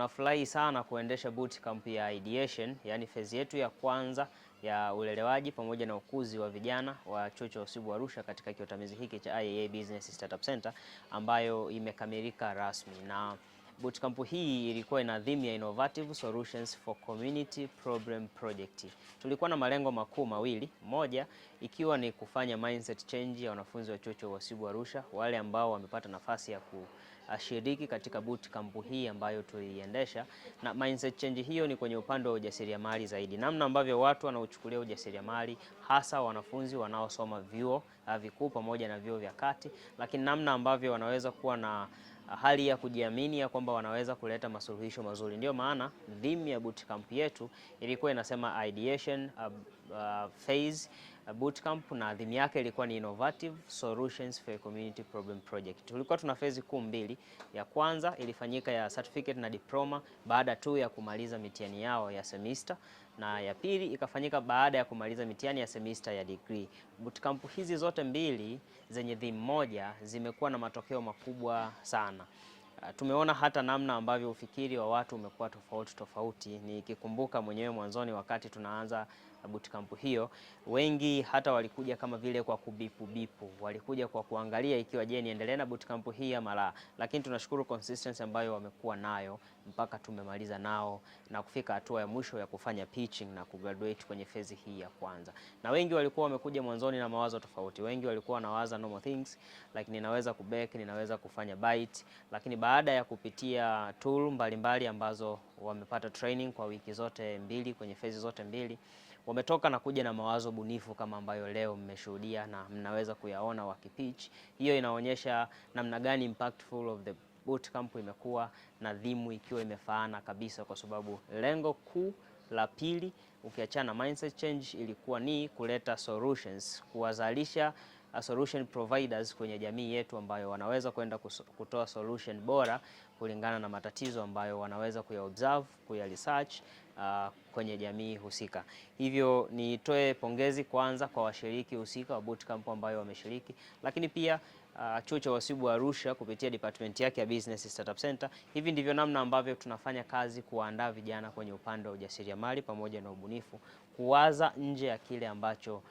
Tunafurahi sana kuendesha bootcamp ya ideation, yani phase yetu ya kwanza ya ulelewaji pamoja na ukuzi wa vijana wa Chuo cha Uhasibu Arusha katika kiotamizi hiki cha IAA Business Startup Center ambayo imekamilika rasmi. Na bootcamp hii ilikuwa ina theme ya Innovative Solutions for Community Problem Project. Tulikuwa na malengo makuu mawili, moja ikiwa ni kufanya mindset change ya wanafunzi wa Chuo cha Uhasibu Arusha, wale ambao wamepata nafasi ya kushiriki katika bootcamp hii ambayo tuliiendesha, na mindset change hiyo ni kwenye upande wa ujasiriamali zaidi, namna ambavyo watu wanauchukulia ujasiriamali, hasa wanafunzi wanaosoma vyuo vikuu pamoja na vyuo vya kati, lakini namna ambavyo wanaweza kuwa na hali ya kujiamini ya kwamba wanaweza kuleta masuluhisho mazuri. Ndio maana theme ya bootcamp yetu ilikuwa inasema ideation phase bootcamp, na theme yake ilikuwa ni Innovative Solutions for a Community Problem Project. Tulikuwa tuna phase kuu mbili. Ya kwanza ilifanyika ya certificate na diploma baada tu ya kumaliza mitihani yao ya semester, na ya pili ikafanyika baada ya kumaliza mitihani ya semester ya degree. Bootcamp hizi zote mbili zenye theme moja zimekuwa na matokeo makubwa sana. Tumeona hata namna ambavyo ufikiri wa watu umekuwa tofauti tofauti. Nikikumbuka mwenyewe mwanzoni wakati tunaanza bootcamp hiyo, wengi hata walikuja kama vile kwa kubipu bipu, walikuja kwa kuangalia ikiwa je, niendelee na bootcamp hii ama la, lakini tunashukuru consistency ambayo wamekuwa nayo mpaka tumemaliza nao na kufika hatua ya mwisho ya kufanya pitching na kugraduate kwenye phase hii ya kwanza. Na wengi walikuwa wamekuja mwanzoni na mawazo tofauti, wengi walikuwa wanawaza normal things like ninaweza kubake, ninaweza kufanya bite, lakini baada ya kupitia tool mbalimbali ambazo wamepata training kwa wiki zote mbili kwenye phase zote mbili, wametoka na kuja na mawazo bunifu kama ambayo leo mmeshuhudia na mnaweza kuyaona wakipitch. Hiyo inaonyesha namna gani impactful of the bootcamp imekuwa na theme ikiwa imefaana kabisa, kwa sababu lengo kuu la pili ukiachana na mindset change ilikuwa ni kuleta solutions, kuwazalisha solution providers kwenye jamii yetu ambayo wanaweza kwenda kutoa solution bora kulingana na matatizo ambayo wanaweza kuya observe, kuya research kwenye jamii husika. Hivyo nitoe pongezi kwanza kwa washiriki husika wa bootcamp ambayo wameshiriki, lakini pia Chuo cha Uhasibu Arusha kupitia department yake ya Business Startup Center. Hivi ndivyo namna ambavyo tunafanya kazi kuwaandaa vijana kwenye upande wa ujasiriamali pamoja na ubunifu, kuwaza nje ya kile ambacho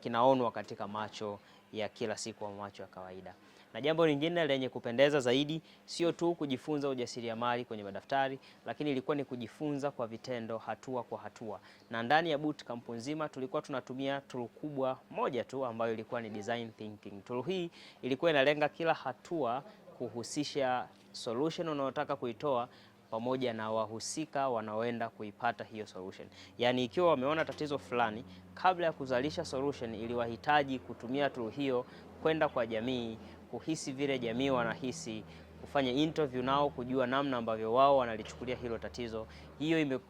kinaonwa katika macho ya kila siku au macho ya kawaida. Na jambo lingine lenye kupendeza zaidi, sio tu kujifunza ujasiriamali kwenye madaftari, lakini ilikuwa ni kujifunza kwa vitendo, hatua kwa hatua. Na ndani ya bootcamp nzima tulikuwa tunatumia tool kubwa moja tu ambayo ilikuwa ni design thinking. Tool hii ilikuwa inalenga kila hatua kuhusisha solution unayotaka kuitoa pamoja na wahusika wanaoenda kuipata hiyo solution. Yaani, ikiwa wameona tatizo fulani, kabla ya kuzalisha solution iliwahitaji kutumia tool hiyo kwenda kwa jamii, kuhisi vile jamii wanahisi, kufanya interview nao, kujua namna ambavyo wao wanalichukulia hilo tatizo. Hiyo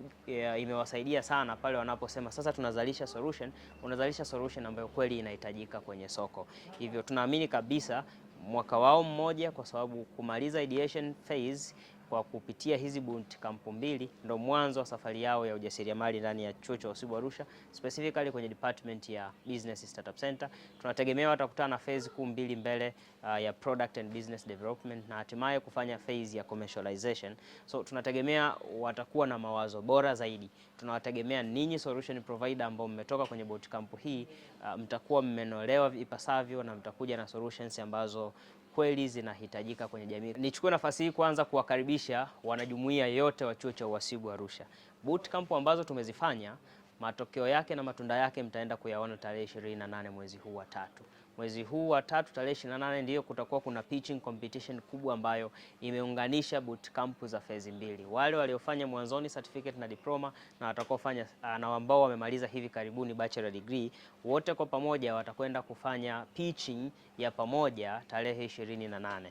imewasaidia sana pale wanaposema sasa tunazalisha solution, unazalisha solution ambayo kweli inahitajika kwenye soko. Hivyo tunaamini kabisa mwaka wao mmoja, kwa sababu kumaliza ideation phase kwa kupitia hizi bootcamp mbili ndo mwanzo wa safari yao ya ujasiriamali ndani ya Chuo cha Uhasibu Arusha, specifically kwenye department ya Business Startup Center. Tunategemea watakutana na phase kuu mbili mbele ya product and business development na hatimaye kufanya phase ya commercialization. So tunategemea watakuwa na mawazo bora zaidi. Tunawategemea ninyi solution provider ambao mmetoka kwenye bootcamp hii, mtakuwa mmenolewa ipasavyo na mtakuja na solutions ambazo kweli zinahitajika kwenye jamii. Nichukue nafasi hii kwanza kuwakaribisha wanajumuiya yote wa Chuo cha Uhasibu Arusha. Bootcamp ambazo tumezifanya, matokeo yake na matunda yake mtaenda kuyaona tarehe 28 mwezi huu wa tatu. Mwezi huu wa tatu tarehe 28 ndiyo kutakuwa kuna pitching competition kubwa ambayo imeunganisha bootcamp za phase mbili, wale waliofanya mwanzoni certificate na diploma na watakaofanya na ambao wamemaliza hivi karibuni bachelor degree, wote kwa pamoja watakwenda kufanya pitching ya pamoja tarehe 28.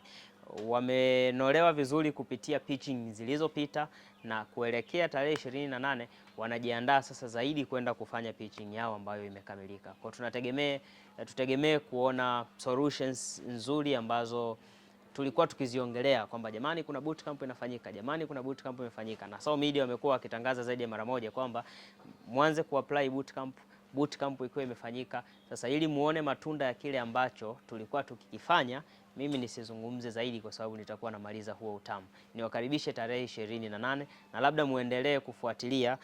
Wamenolewa vizuri kupitia pitching zilizopita na kuelekea tarehe 28 wanajiandaa sasa zaidi kwenda kufanya pitching yao ambayo imekamilika. Kwa tutegemee kuona solutions nzuri ambazo tulikuwa tukiziongelea kwamba jamani, kuna bootcamp inafanyika, jamani, kuna bootcamp imefanyika, na Saw Media wamekuwa wakitangaza zaidi ya mara moja kwamba mwanze kuapply bootcamp. Bootcamp ikiwa imefanyika. Sasa ili muone matunda ya kile ambacho tulikuwa tukikifanya, mimi nisizungumze zaidi kwa sababu nitakuwa namaliza huo utamu. Niwakaribishe tarehe 28 na labda muendelee kufuatilia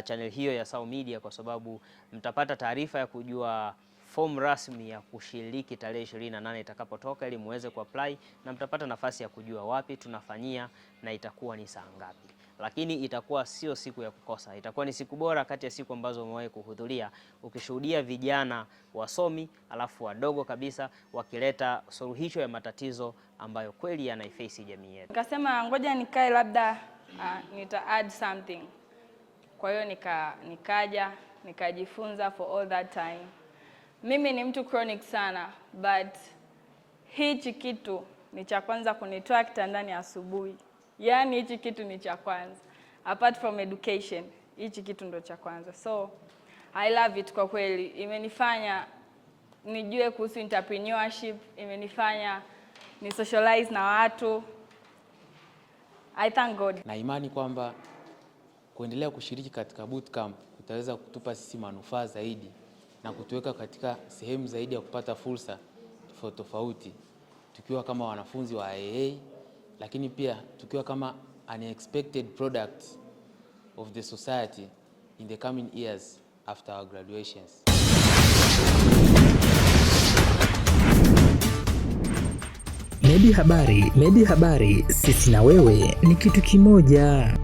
channel hiyo ya Sau Media kwa sababu mtapata taarifa ya kujua fomu rasmi ya kushiriki tarehe 28 itakapotoka ili muweze kuapply na mtapata nafasi ya kujua wapi tunafanyia na itakuwa ni saa ngapi. Lakini itakuwa sio siku ya kukosa, itakuwa ni siku bora kati ya siku ambazo umewahi kuhudhuria, ukishuhudia vijana wasomi alafu wadogo kabisa wakileta suluhisho ya matatizo ambayo kweli yanaiface jamii yetu. Nikasema ngoja nikae, labda nita add something. Kwa hiyo nikaja nikajifunza for all that time. Mimi ni mtu chronic sana, but hichi kitu ni cha kwanza kunitoa kitandani asubuhi. Yaani hichi kitu ni cha kwanza. Apart from education, hichi kitu ndo cha kwanza. So I love it kwa kweli. Imenifanya nijue kuhusu entrepreneurship, imenifanya ni socialize na watu. I thank God. Na imani kwamba kuendelea kushiriki katika bootcamp kutaweza kutupa sisi manufaa zaidi na kutuweka katika sehemu zaidi ya kupata fursa tofauti tofauti tukiwa kama wanafunzi wa IAA, lakini pia tukiwa kama unexpected product of the society in the coming years after our graduations. Medi Habari, Medi Habari, sisi na wewe ni kitu kimoja.